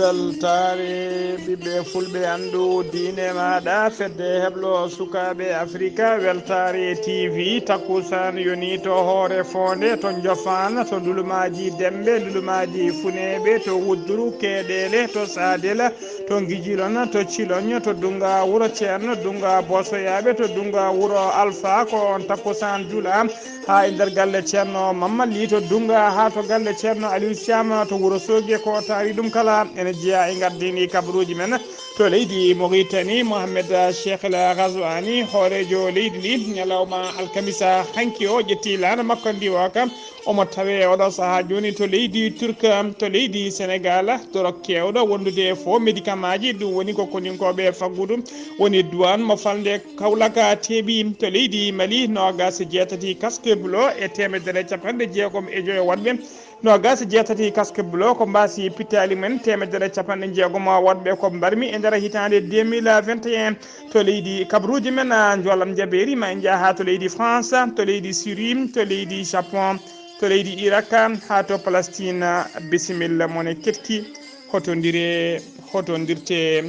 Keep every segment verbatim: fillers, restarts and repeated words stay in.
Weltaare ɓiɓɓe fulɓe, anndu diine maaɗa, fedde heblo sukaaɓe Afrika, weltaare T V, takkusaan yoni to hoore foonde, to Njofaan, to Ndulumaaji Dembe, Ndulumaaji Funeeɓe, to Wudduru, Keeɗeele, to Saadela, to Ngijilon, to Ciloñ, to Dunnga Wuro Ceerno, Dunnga Bosoyaaɓe, to Dunnga Wuro Alfa, ko on takkusaan jula. Haa e nder galle Ceerno Mamma Ly to Dunnga, haa to galle Ceerno Aliou Thiam to Wuro Soogi, ko taari ɗum kala ene jeyaa e gardini kabaruuji men. To leydi Mauritanie, Mohamed Cheikh El Ghazouani, hooreejo leydi ndi, ñalawma alkamisa hanki o ƴetti laana makko ndi waka. Omo tawe oɗo sahaa jooni to leydi Turk, to leydi Senegal, dorok keewɗo wondude e fo médicament ji, ɗum woni ko koninkooɓe faggudu, woni duwaan mo falnde Kaolack teeɓi. To leydi Mali, noogas e jeetati casque bleu e teemedere capanɗe jeegom e joyo waɗɓe. Noogas e jeetati casque bleu ko mbaasi pittaali mum en, teemedere capanɗe jeegom waɗɓe ko mbarmi e nder hitaande deux mille vingt et un. To leydi kabaruuji men, a, Njoolam Jabeeri, ma en njaha to leydi France, to leydi Syrie, to leydi Japon, to leydi Irak, haa to Palestine. Bisimilla, mone keɗki, hotondire, hotondirte,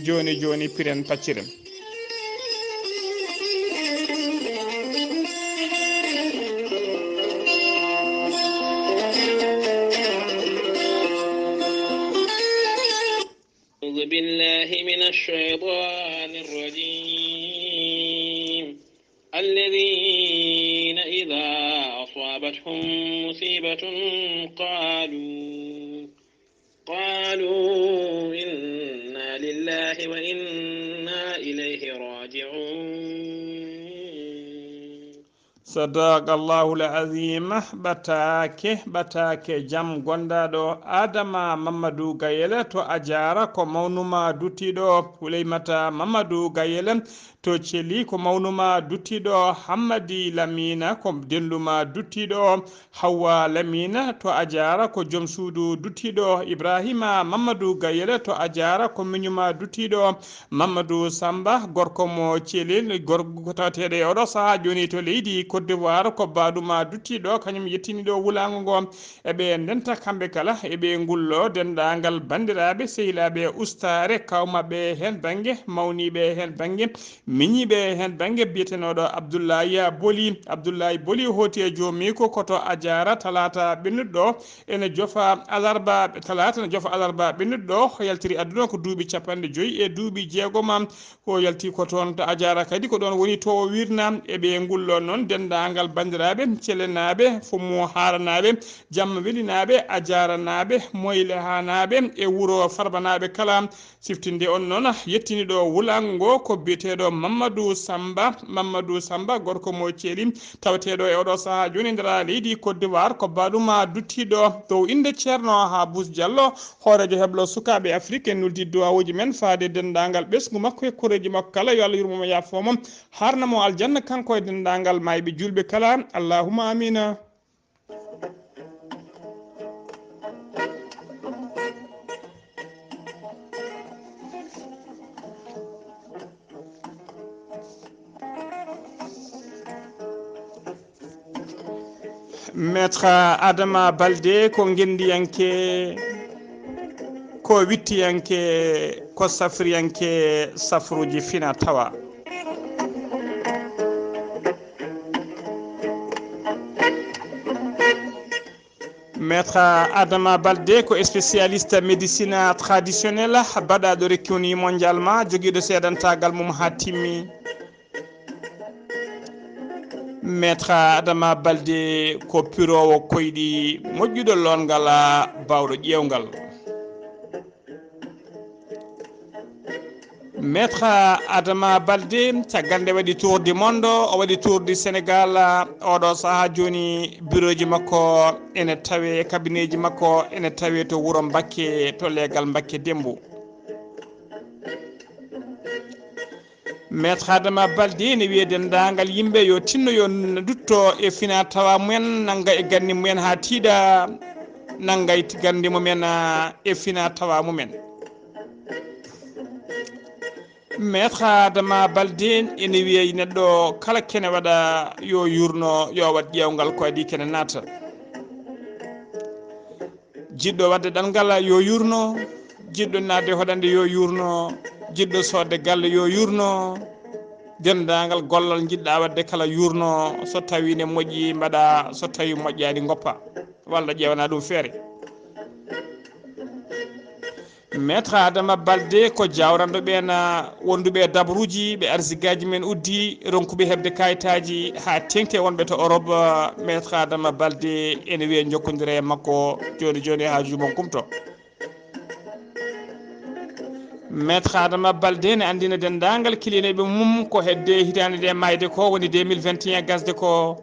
jooni jooni, piren pacciren. أعوذ بالله من الشيطان الرجيم. الذين إذا أصابتهم مصيبة قالوا، قالوا إنا لله وإنا إليه راجعون. Sadaqallahul azim. Ɓataake, ɓataake jam gondaaɗo Adama Mamadou Gayel to Ajaara, ko mawnuma duttiiɗo Huleymata Mamadou Gayel to Celi, ko mawnuma duttiiɗo Hammadi Lamina, ko denduma duttiiɗo Hawwa Lamina to Ajaara, ko joom suudu duttiiɗo Ibrahima Mamadou Gayel to Ajaara, ko miñuma duttiiɗo Mamadou Samba, gorko mo Celel, gorko tawateeɗo e oɗo sahaa jooni to leydi Côte d'Ivoire, ko baaɗuma duttiiɗo, kañum yettiniiɗo wulaango ngo. Eɓe ndenta kamɓe kala, eɓe ngullo denndaangal banndiraaɓe, sehilaaɓe ustaare, kawmaɓe heen bannge, mawniiɓe heen bannge, miñiiɓe heen bannge, biyetenooɗo Abdoulaye Boli. Abdoulaye Boli hooti e joomiiko ko to Ajaara talaata ɓennuɗo, ene jofa alarba, talaata ene jofa alarba ɓennuɗo, yaltiri aduna ko duuɓi capanɗe joyi e duuɓi jeegom. O yalti ko toon to Ajaara kadi, ko ɗoon woni to o wirna. Eɓe ngullo noon denndaangal banndiraaɓe, celenaaɓe, Fumu Haaranaaɓe, Jamma Welinaaɓe, Ajaaranaaɓe, Moylehaanaaɓe e wuro Farbanaaɓe kala. Siftinde on noon, yettiniiɗo wulaango ngo ko biyeteeɗo Mamadou Samba, Mamadou Samba, gorko mo Ceeli, tawateeɗo e oɗo sahaa jooni nder leydi Côte d'Ivoire, ko baaɗuma duttiiɗo dow innde Ceerno Habous Diallo, hooreejo heblo sukaaɓe Afrik, en nuldi duwawuuji men faade denndaangal ɓesngu makko e koreeji makko kala, yo Allah yurmo mo, yaafoo mo, haarna mo aljanna, kanko e denndaangal maayɓe juulɓe kala. Allahumma amiina. Maître Adama Balde ko ngenndiyanke, ko wittiyanke, ko safriyanke safruuji fina tawa. Maître Adama Balde ko spécialiste médecine traditionnelle, baɗaaɗo rekkuni mondialement, jogiiɗo seedantaagal mum haa timmi. Maître Adama Balde ko piroowo koyɗi, moƴƴuɗo loongal, baawɗo ƴeewngal. Maître Adama Balde, caggal nde waɗi tour du monde, o waɗi tour du Sénégal, oɗo sahaa jooni birooji makko ene tawe, kabineeji makko ene tawe to wuro Mbakke, to leegal Mbakke Dembo. Maître Adama Balde ne wiya denndaangal yimɓe yo tinno, yo n-, dutto e fina tawa mumen, nannga e ganndi mumen haa tiiɗa, nannga e t-, ganndi mumen, ah, e fina tawa mumen. Maître Adama Balde ene wiya neɗɗo kala kene waɗa yo yurno, yo waɗ ƴeewngal ko adii kene naata. Jiɗɗo waɗde ɗanngal yo yurno, Jiɗɗo naatde hoɗande yo yuurno, jiɗɗo soodde galle yo yuurno, denndaangal gollal njiɗɗa waɗde kala yuurno, so tawi ne moƴƴi mbaɗa, so tawi moƴƴaani ngoppa, walla ƴeewana ɗum feere. Maître Adama Balde ko jawranɗo ɓeen wonduɓe e dabruuji, ɓe arsigaaji men uddi, ronkuɓe heɓde kayitaaji haa teŋti e wonɓe to Europe. Maître Adama Balde ene wiya njokkondire e makko jooni jooni haa juumon kumto. Maître Adama Balde ne anndina denndaangal kiliyaneeɓe mum ko hedde hitaande nde maayde ko woni deux mille vingt et un gasde ko.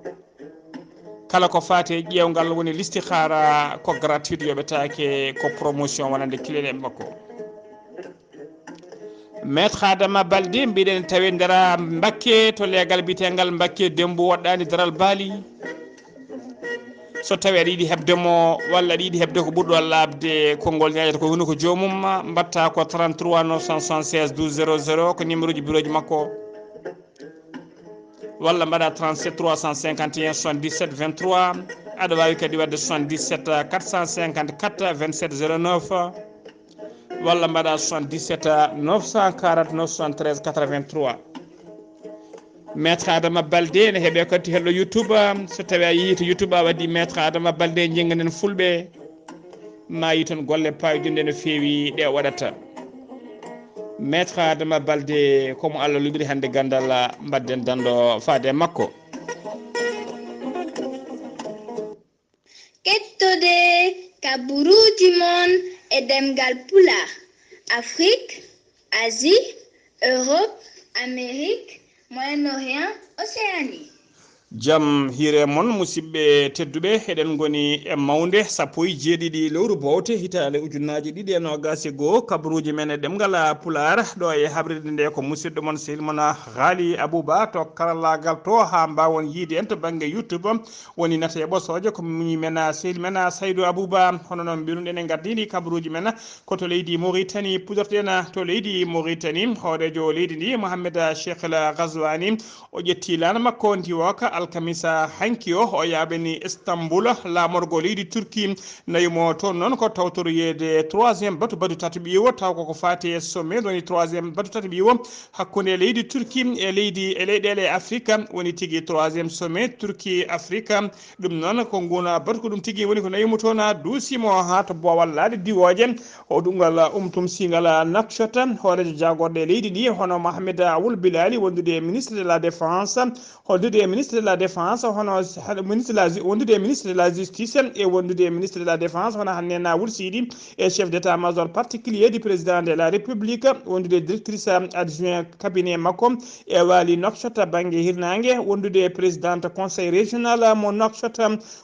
Kala ko faati e ƴeewngal woni listihara ko gratuit yoɓetaake, ko promotion wonande kiliyaneeɓe makko. Maître Adama Balde mbiɗen tawi nder Mbakke to leegal biyeteengal Mbakke Dembu woɗɗaani daral baali. So tawi aɗa yiɗi heɓde mo walla aɗa yiɗi heɓde ko ɓurɗo laaɓde konngol ñaaƴata ko woni ko joomum, mbaɗta ko trente-trois neuf cent soixante-seize douze zéro zéro ko numéro ji bureau ji makko. Walla mbaɗa trente-sept trois cent cinquante et un soixante-dix-sept vingt-trois. Aɗa waawi kadi waɗde soixante-dix-sept quatre cent cinquante-quatre vingt-sept zéro neuf. Walla mbaɗa soixante-dix-sept neuf cent quarante-neuf soixante-treize quatre-vingt-trois. Maître Adama Balde ene heɓe kadi hello YouTube. So tawi a yii to YouTube a waɗi Maître Adama Balde, njennganen fulɓe, ma yi toon golle payodinɗe no feewi ɗe o waɗata. Maître Adama Balde ko mo Allah luɓiri hannde ganndal, mbaɗden danndo faade e makko. Kettode kaburuuji mon e ɗemngal Pulaar, Afrik, Asie, Europe, Amérique, Moyen-Orient, Océanie. Jam hiire mon, musidɓe tedduɓe, eɗen ngoni e mawnde sappo e jeeɗiɗi lewru bowte hitaande ujunnaji ɗiɗi e noogas e goo, kabaruuji men e ɗemngal Pulaar, ɗo e habrirde nde ko musidɗo mon sehil mon Haali Abuba to karallaagal to, haa mbaawon yiide en to bannge YouTube. Woni nata e ɓosooje ko muñi men, sehil men Saydu Abuba. Hono noon mbiruɗen en ngardini kabaruuji men ko to leydi Mauritanie, puɗorɗen to leydi Mauritanie. Hooreejo leydi ndi Mohamed Cheikh El Ghazouani, o ƴetti laana makko ndiwooka alkamisa hanki o, o yaaɓani Istanbul, laamorgo leydi Turki. Nayu mo toon noon ko tawtoroyeede troisième batu, batu tataɓiiwo, taw koko faati e sommet, woni troisième batu tataɓiiwo hakkunde leydi Turki e leydi, e leyɗeele Afrika, woni tigi troisième sommet Turki Afrika. Ɗum noon ko nguun batu ko ɗum tigi woni ko nayu mo toon duusi mo haa to boowal laaɗe diwooje. O ɗumngal umtumsingal Nouakchott, hooreejo jaagorɗe leydi ndi hono Mohamed Awul Bilali wondude e ministre de la défense, wondude e ministre de la défense hono ministre de la ju-, wondude e ministre de la justice e wondude e ministre de la défense hono Hannena Wul Sidi e chef d'état-major particulier du président de la République, wondude e directrice adjoint cabinet makko e Waali Nouakchott bannge hirnaange, wondude e présidente conseil régional mo Nouakchott.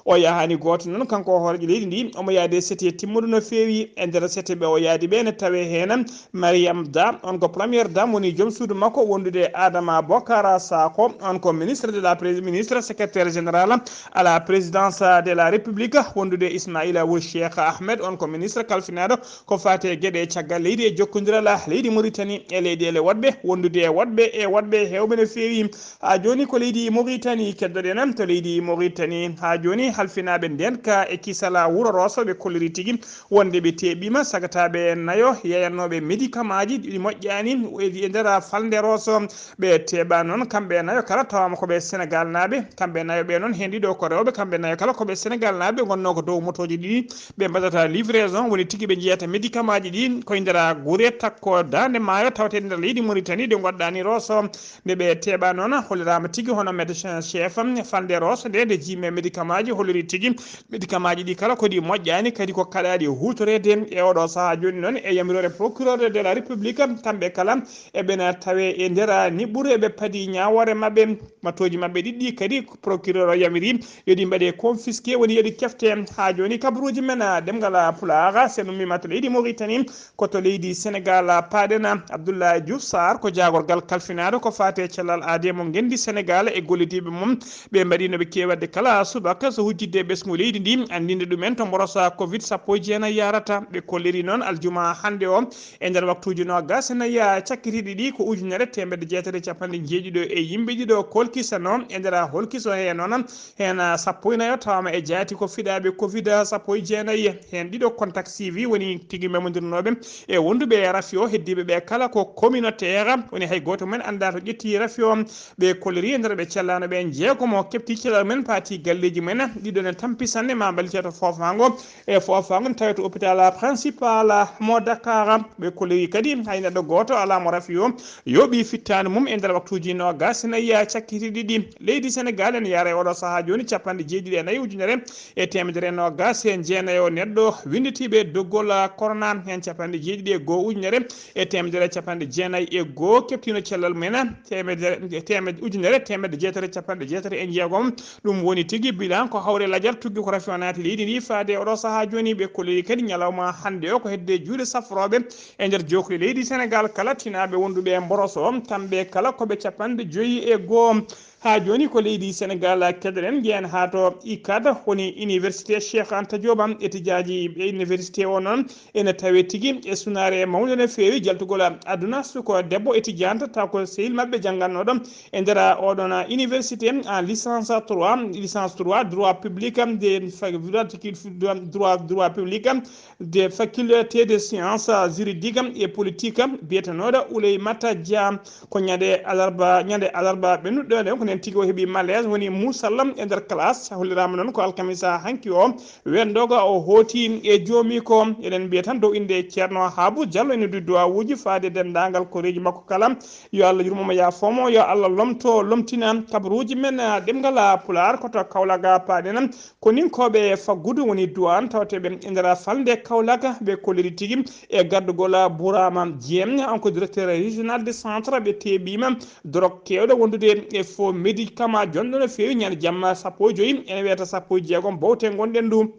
O yahaani gooto noon, kanko o hooreejo leydi ndi, omo yaadi e sete timmuɗo no feewi. E nder sete ɓe o yaadi ɓe ne tawee heen Mariam Da, on ko première dame woni joom suudu makko, wondude e Adama Bokara Sakho, on ko ministre de la prés-, ministre secrétaire général à la présidence de la République, wondude e Ismaila Wul Cheikh Ahmed, on ko ministre kalfinaaɗo ko faati e geɗe caggal leydi e jokkondiral leydi Mauritanie e leyɗeele woɗɓe, wondude e woɗɓe e woɗɓe heewɓe no feewi. Haa jooni ko leydi Mauritanie keddoɗen to leydi Mauritanie. Haa jooni halfinaaɓe ndeen ka e kisala wuro Roso ɓe kolliri tigi wonde ɓe teeɓiima sagataaɓe nayo yeeyannooɓe médicament ji ɗi moƴƴaani e nder falnde Roso. Ɓe teeɓa noon kamɓe nayo kala tawama ko ɓe Sénégal naaɓe. Kamɓe nayo ɓe noon heen ɗiɗo ko rewɓe, kamɓe nayo kala ko ɓe Sénégal naaɓe ngonnoo ko dow motooji ɗiɗi ɓe mbaɗata livraison, woni tigi ɓe njeyata médicament ji ɗi koye nder gure takko daande maayo tawte nder leydi Mauritanie ɗe ngonɗaani Roso. Nde ɓe teeɓa noon holliraama tigi hono médecin chef falnde Roso nde, nde jiimi e médicament ji holliri tigi médicament ji ɗi kala ko ɗi moƴƴaani, kadi ko kaɗaaɗi huutoreede e oɗo sahaa jooni noon e yamiroore procureur de la République. Kamɓe kala eɓena tawe e nder niɓɓuru, eɓe padi ñaawoore maɓɓe, matooji maɓɓe ɗiɗɗi kadi procureur o yamiri yo ɗi mbaɗe confisqué, woni yo ɗi kefte. Haa jooni kabaruuji men ɗemngal Pulaar, sen ummiima to leydi Mauritanie, ko to leydi Sénégal paaɗen. Abdoulaye Diouf Sarr ko jaagorgal kalfinaaɗo ko faati e cellal aadee mo ngenndi Sénégal e gollodiiɓe mum. Ɓe mbaɗi no ɓe keewi waɗde kala subaka so hujjitde e ɓesngu leydi ndi, anndinde ɗumen to mborosa covid sappo e jeenayi yahrata. Ɓe kolliri noon aljumaa hannde o e nder waktuuji noogas e nayi cakkitiiɗi ɗi ko ujunere teemedde jeetati e capanɗe jeeɗiɗo e yimɓe ɗiɗo kolkisanoo e nder Holkiso he noon, heen sappo e nayo tawama e jaati ko fiɗaaɓe covid sappo e jeenayi, heen ɗiɗo contact suivi woni tigi memondirnooɓe e wonduɓe e rafi o. Heddiiɓe ɓe kala ko communautaire, woni hay gooto men anndaa to ƴetti rafi o. Ɓe kolliri e nder ɓe cellano ɓe jeegomo keɓti cellal men, paati galleeji men, ɗiɗo ne tampi sanne, ma mballite to foofaango, e foofaango ne tawee to hôpital principal mo Dakar. Ɓe kolliri kadi hay neɗɗo gooto alaa mo rafi o yooɓi fittaandu mum e nder waktuuji noogas e nayi cakkiti ɗiɗi. Leydi Senegal ene yaara e oɗo sahaa jooni capanɗe jeeɗiɗi e nayi ujunere e teemedere noogas e jeenayo neɗɗo winnditiiɓe doggol corona, heen capanɗe jeeɗiɗi e goo ujunere e teemedere capanɗe jeenayi e goo keɓtiino cellal mumen teemedere, teemed-, ujunere teemedde jeetati e capanɗe jeetati e jeegom. Ɗum woni tigi bilan ko hawre lajar tuggi ko rafi o naati leydi ndi faade e oɗo sahaa jooni. Ɓe kolliri kadi ñalawma hannde o ko hedde juuɗe safrooɓe e nder jookli leydi Senegal kala tinaaɓe wonduɓe e mboros o, kamɓe kala ko ɓe capanɗe joyi e goo. Haa jooni ko leydi Senegal keɗoɗen, njeyen haa to icad, woni Université Cheikh Anta Diop, etijaaji e université o noon ene tawee tigi e sunaare mawnde no feewi jaltugol aduna. Suko debbo etijante taw ko sehil maɓɓe janngannooɗo e nder oɗon université en licence trois, licence trois, droit public, de fa-, droit, droit public, de faculté de sciences juridiques et politiques, biyetenooɗo Ouleymata Dia. Ko ñande alarba, ñande alarba ɓennuɗo nde, ko nden tigi o heɓi malaise, woni muusalla e nder classe. Holliraama noon ko alkamisa hanki o, wendooga o hooti e joomi ko. Eɗen mbiya tan dow innde Ceerno Habu Diallo ene duwi duwawuuji faade denndaangal koreeji makko kala. Yo Allah yurmo mo, yaafo mo, yo Allah lomto, lomtina kabaruuji men, ah, ɗemngal, ah, Pulaar, ko to Kaolack, ah, paaɗen. Koninkooɓe faggudu woni duwaan tawateeɓe e nder falnde Kaolack, ɓe kolliri tigi e gardugol Bourama Dieng, on ko directeur régional de centre, ɓe teeɓiima dorog keewɗo wondude e faux médicament, jonɗo no feewi ñande jamma sappo e joyi, ene wiyata sappo e jeegom bowte ngonɗen ndu.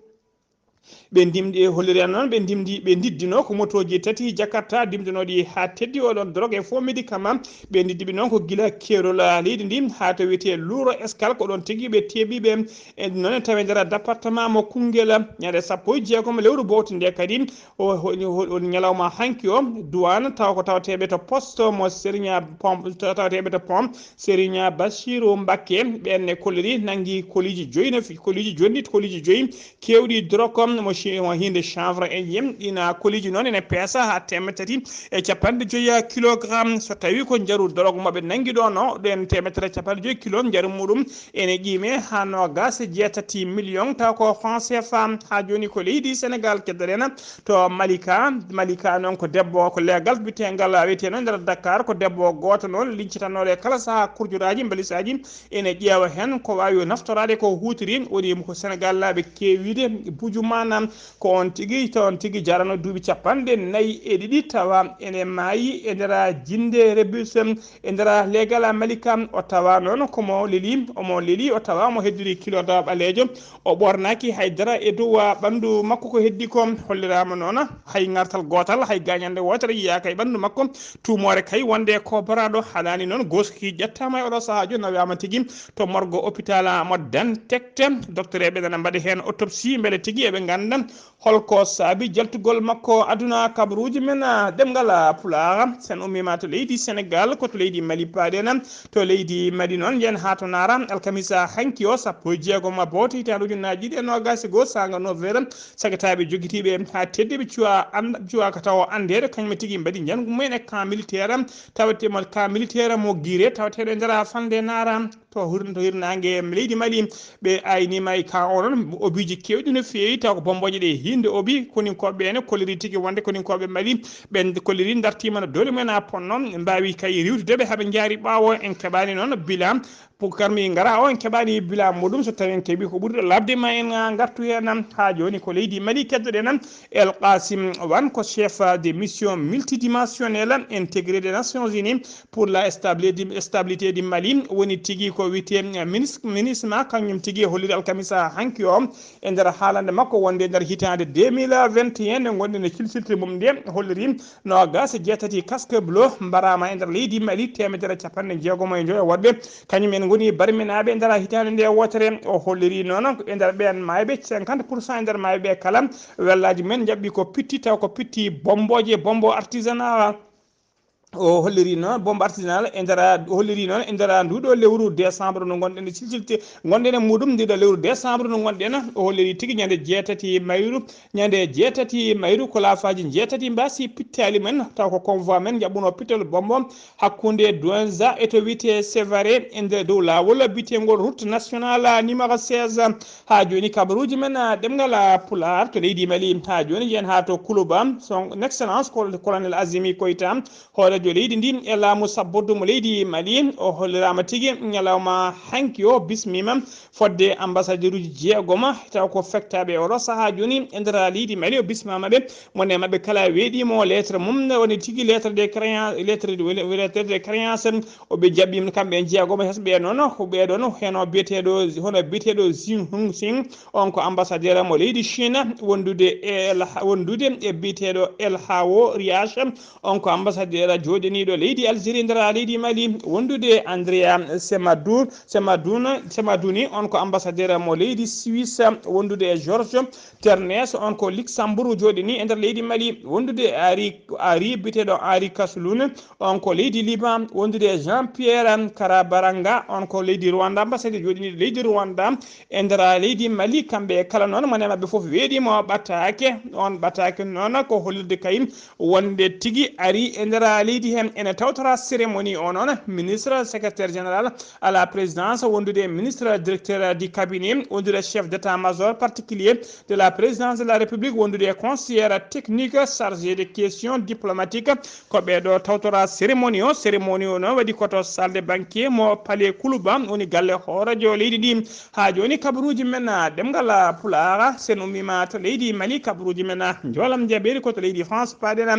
Ɓe ndimɗi e holliri en noon, ɓe ndimdi, ɓe ndiddino ko motooji tati Jakarta dimdinooɗi haa teddi oɗon dorog e faux médicament. Ɓe ndiddiɓe noon ko gila keerol, ah, leydi ndi haa to wiyetee Louro Escale, ko ɗoon tigi ɓe teeɓiiɓe. E noon e tawi nder département mo Koungheul, ñande sappo e jeegom lewru bowte nde kadi, o, o, o, o ñalawma hanki o, duwaan taw ko tawateeɓe to poste mo Serigne Pom, tawateeɓe to pont Serigne Bassirou Mbacké, ɓen ne kolliri, nanngi koliiji joyi, no fi-, koliiji jonɗi, koliiji joyi keewɗi dorog, mo chi-, mo hiinde chanvre indien. Ɗina koliiji noon ene peesa haa teemedde tati e capanɗe joyi kilogramme. So tawii ko njaru dorog mo ɓe nanngi ɗo no, ɗen teemedde tati e capanɗe joyi kilo njaru muɗum ene qiime haa noogas e jeetati million, taw ko franc C F A. Haa jooni ko leydi Senegal keddoɗen to Malika. Malika noon ko debbo, ko leegal bitengal wiyetee noon nder Dakar, ko debbo gooto noon lincitanooɗo e kala sahaa kurjoraaji, mbalisaaji, ene ƴeewa heen ko waawi o naftoraade ko huutiri. Woni ko Senegallaaɓe keewiide buju maanaam ko on tigi, to on tigi jarano duuɓi capanɗe nayi e ɗiɗi, tawa ene maayi e nder jinde rebus e nder leegal Malika. O tawa noon ko mo leli, omo leli, o tawa omo heddori kilo tawa ɓaleejo. O ɓornaaki hay dara e dow, ah, ɓanndu makko. Ko heddi ko holliraama noon hay ngartal gootal, hay gaañannde wootere yiyaaka e ɓanndu makko. Tuumoore kay wonde ko baraaɗo halaani noon, gooski ƴettaama e oɗo sahaa jooni, nawaama tigi to morgo hôpital mo Dantec. Doktoreeɓe nana mbaɗa heen autopsie mbele tigi eɓe ngannda holko saabi jaltugol makko aduna kabaruuji men, ah, ɗemngal, ah, Pulaar. Sen ummiima to leydi Senegal, ko to leydi Mali paaɗen. To leydi Mali noon, njeyen haa to Naara, alkamisa hanki o, sappo e jeegom bowte hitaande ujunnaaji ɗiɗi e noogas e goo, saanga neuf heures, sagataaɓe jogitiiɓe haa teddi ɓe cuwa and-, cuwa ka tawa anndeede, kañum tigi mbaɗi njanngu mumen e camp militaire, tawetee mo camp militaire mo Guiré, taweteeɗo e nder falnde Naara. To hirn-, to hirnaange leydi Mali, ɓe ayniima e camp o noon, obiiji keewɗi no feewi, taw ko bombooje ɗe hiinde obi, koninkooɓe ɓe ne kolliri tigi wonde koninkooɓe Mali, ɓe kolliri ndartiima no doole mumen a ponno, mbaawi kay riiwtude ɓe haa ɓe njaari ɓaawo. En keɓaani noon bilan pour garmi ngara o, en keɓaani bilan muɗum, so tawi en keɓi ko ɓuri ɗo labde ma en, ah, ngartu heen. Haa jooni ko leydi Mali keddoɗen. El Qasim Wan ko chef de mission multidimensionnelle intégrée des Nations Unies pour la stabilité, stabilité du Mali, woni tigi ko wiyetee, eh, minis-, MINUSMA, kañum tigi holliri alkamisa hanki o e nder haalande makko wonde e nder hitaande deux mille vingt et un nde ngonɗen e cilcilde mum nde, holliri noogas e jeetati casque bleu mbaraama e nder leydi Mali, teemedere capanɗe jeegom e joyo woɗɓe kañum en ngoni barminaaɓe e nder hitaande nde wootere. O holliri noon e nder ɓeen maayɓe, cinquante pour cent e nder maayɓe kala, wellaaji men njaɓɓi ko pitti, taw ko pitti bombooje, bombo artisanal. O holliri noon bombe artisanal e nder, o holliri noon e nder nduɗo lewru décembre no ngonɗen e silsilte, ngonɗen e muɗum ndiɗo lewru décembre no ngonɗen. O holliri tigi ñande jeetati mayru, ñande jeetati mayru ko laafaji jeetati mbasi pittali men, taw ko convoi men jaɓɓuno pittol bombo hakkunde Douenza e to wiyete Sévaré e nder dow laawol biyetengol route nationale numéro seize. Ha joni kabaruji men, ah, ɗemngal, ah, Pulaar to leydi Mali. Ha joni yen ha to Kuluba, son excellence col-, colonel Azimi Koita, hoorejo leydi ndi e laamu sabbordu mo leydi Mali, o hollirama tigi ñalawma hanki o bismima fodde ambassadeur uji jeegoma taw ko fektaɓe e oɗo saaha joni e nder leydi Mali. O bismama ɓe, mone maɓɓe kala weeɗimo lettre mum, woni tigi lettre de créance, lettre de, lettre de créance. O ɓe jaɓɓima kamɓe jeegoma hesɓe noon, ko ɓe ɗon heno biyeteɗo, hono biyeteɗo Zin Hung Sing, on ko ambassadeur mo leydi Chine, wondude e El, wondude e biyeteɗo El Hawo Riache, on ko ambassadeur jooɗiniiɗo leydi Algérie nder leydi Mali, wondude e Andrea Semadou, Semadou, Semadouni, on ko ambassadeur mo leydi Suisse, wondude e Georges Ternes, on ko Luxembourg jooɗini e nder leydi Mali, wondude e Ari, Ari, biyeteɗo Ari Kasloun, on ko leydi Liban, wondude e Jean Pierre Karabaranga, on ko leydi Rwanda, ambassadeur jooɗiniiɗo leydi Rwanda e nder leydi Mali. Kamɓe kala noon, mone maɓɓe fof weeɗimo ɓataake, on ɓataake noon ko hollirde kay wonde tigi ari e nder leydi he. Ene tawtora cérémonie o noon, ministre secrétaire général à la présidence, wondude e ministre directeur du cabinet, wondude e chef d'état-major particulier de la présidence de la République, wondude e conseillère technique chargé de questions diplomatiques. Ko ɓe ɗo tawtora cérémonie o. Cérémonie o noon waɗi ko to salle de banquet mo Palais Kuluba, woni galle hoorejo leydi ndi. Ha joni kabaruji men, ah, ɗemngal, ah, Pulaar, sen ummima to leydi Mali, kabaruji men, ah, njoolam jaɓeeri ko to leydi France, paɗen, ah,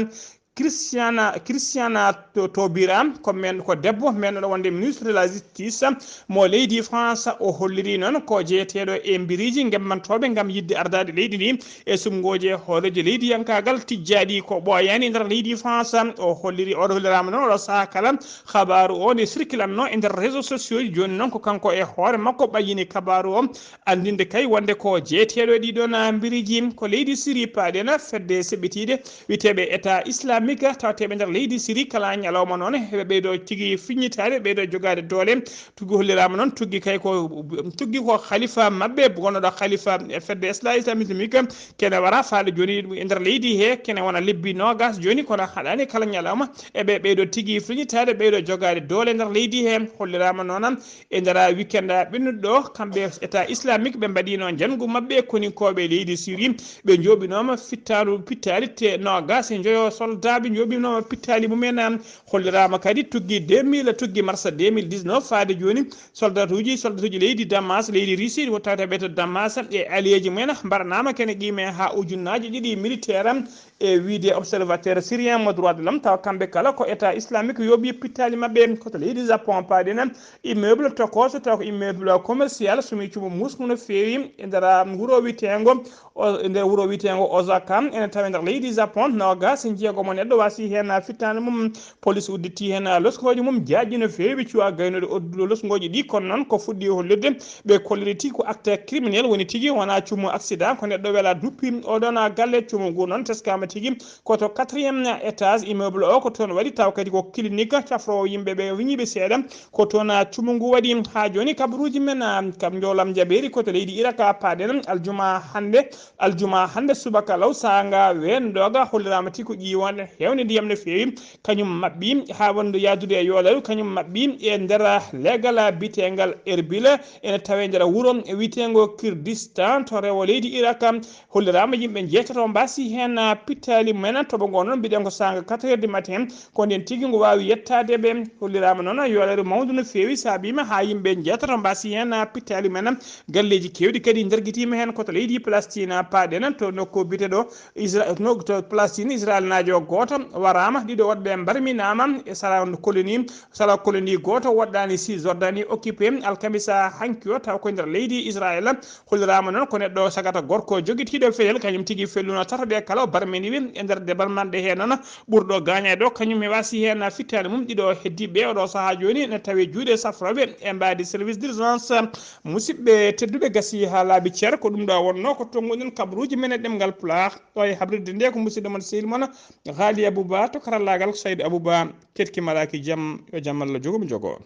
Christiana, Christiana to, Tobira, ko men, ko debbo men ɗo wonde ministre de la justice mo leydi France. O holliri noon ko jeeteɗo e mbiriji gemmantoɓe ngam yidde ardade leydi ndi e sumgoje hoorejo leydi yankagal tijjaɗi ko ɓooyani nder leydi France. O holliri, oɗo hollirama noon oɗo saaha kala habaru o ne circulanno e nder réseaux sociaux ji. Joni noon ko kanko e hoore makko ɓayyini kabaru o, andinde kay wonde ko jeeteɗo e ɗiɗon mbiriji ko leydi Syrie paɗen fedde seɓɓitiɗe wiyeteɓe État islamique, tawateɓe nder leydi Syrie. Kala ñalawma noon heɓe ɓeydo tigi fiññitaade, ɓeydo jogaade doole. Tuggi hollirama noon, tuggi kay ko, tuggi ko khalifa maɓɓe, gonnoɗo khalifa e fedde Isla-, Islam islamique, kene wara faade joni e nder leydi he, kene wona lebbi nogas joni, kono haɗani kala ñalawma eɓe ɓeydo tigi fiññitaade, ɓeydo jogaade doole nder leydi he. Hollirama noon e nder weekend ɓennuɗo ɗo, kamɓe État islamique ɓe mbaɗino njanngu maɓɓe koninkoɓe leydi Syrie, ɓe jooɓinoma fittaru pittali te nogas e njoyo soldat, ɓe jooɓinoma pittali mumen. Hollirama kadi tuggi deux mille, tuggi mars deux mille dix-neuf faade joni, soldatuji, soldatuji leydi Damas, leydi Russie, ko tawata ɓe to Damas e alliéji mumen mbaɗanama kene qime ha ujunnaji ɗiɗi militaire e wiide observateur syrien mo droit de l'homme, tawa kamɓe kala ko État islamique yooɓi pittali maɓɓe. Ko to leydi Japon paɗen immeuble tokoso, taw ko immeuble commercial, sumi cumo musmu no feewi e nder wuro witengo, o, e nder wuro witengo Osaka, ene tawe nder leydi Japon. Nogas e jeego mo neɗɗo wasi hen fittande mum. Police udditi hen loskoji mum, jaaji no feewi, cuwa gaynude odduɗo loskoji ɗi, kono noon ko fuɗɗi hollirde ɓe kolliri tigi ko acte criminel woni tigi, wona cumo accident, ko neɗɗo wela duppi oɗon galle. Cumo ngu noon teskama tigi ko to quatrième étage immeuble o, ko toon waɗi, taw kadi ko clinique cafrowo yimɓe ɓe wiñiɓe seeɗa, ko toon cumo ngu waɗi. Ha joni kabaruji men, ah, kam njoolam jaɓeeri ko to leydi Irak paɗen aljuma hande, aljuma hande subaka law saha nga weendoga hollirama tigi ko ƴiwonde hewde ndiyam no feewi, kañum maɓɓi ha wonde yaadude e yoolaru, kañum maɓɓi e nder leegal biyetegal Erbil, ene tawe nder wuro wiyetengo Kurdistan to rewo leydi Irak. Hollirama yimɓe jeetato mbasi hen pittali mumen. Toɓo ngo noon mbiɗen ko sanga quatre heures du matin, ko nden tigi ngo wawi yettade ɓe. Hollirama noon yoolaru mawndu no feewi, sabima ha yimɓe jeetato mbasi hen pittali mumen. Galleji kewɗi kadi dargitima hen ko to leydi Palestine paɗen to nokku biyeteɗo Isra-, no, to Palestine, Israel naajo gooto waraama, ɗiɗo woɗɓe mbarminaama e sara koloni, sara koloni gooto woɗɗaani Cisjordanie occupé alkamisa hanki o, taw ko nder leydi Israel. Holliraama noon ko neɗɗo sagata gorko jogitiiɗo fewel, kañum tigi felluno tato ɓe kala o barmini ɓe e nder debarmanɗe he noon. Ɓurɗo gaañaade o, kañum mi wasi heen fittaande mum ɗiɗo heddiiɓe ɓe. Oɗo sahaa jooni ne tawi juuɗe safrooɓe e mbaadi service d'urgence. Musidɓe tedduɓe, gasi haa laaɓi cer, ko ɗum ɗo wonnoo ko tonnguɗen kabaruuji men e ɗemngal Pulaar. Ɗo e habrirde nde ko musidɗo mon sehil mon Ali Abouba, to karallaagal ko Saydu Abouba. Ketki malaaki jam, yo jam Allah jogo mi jogo.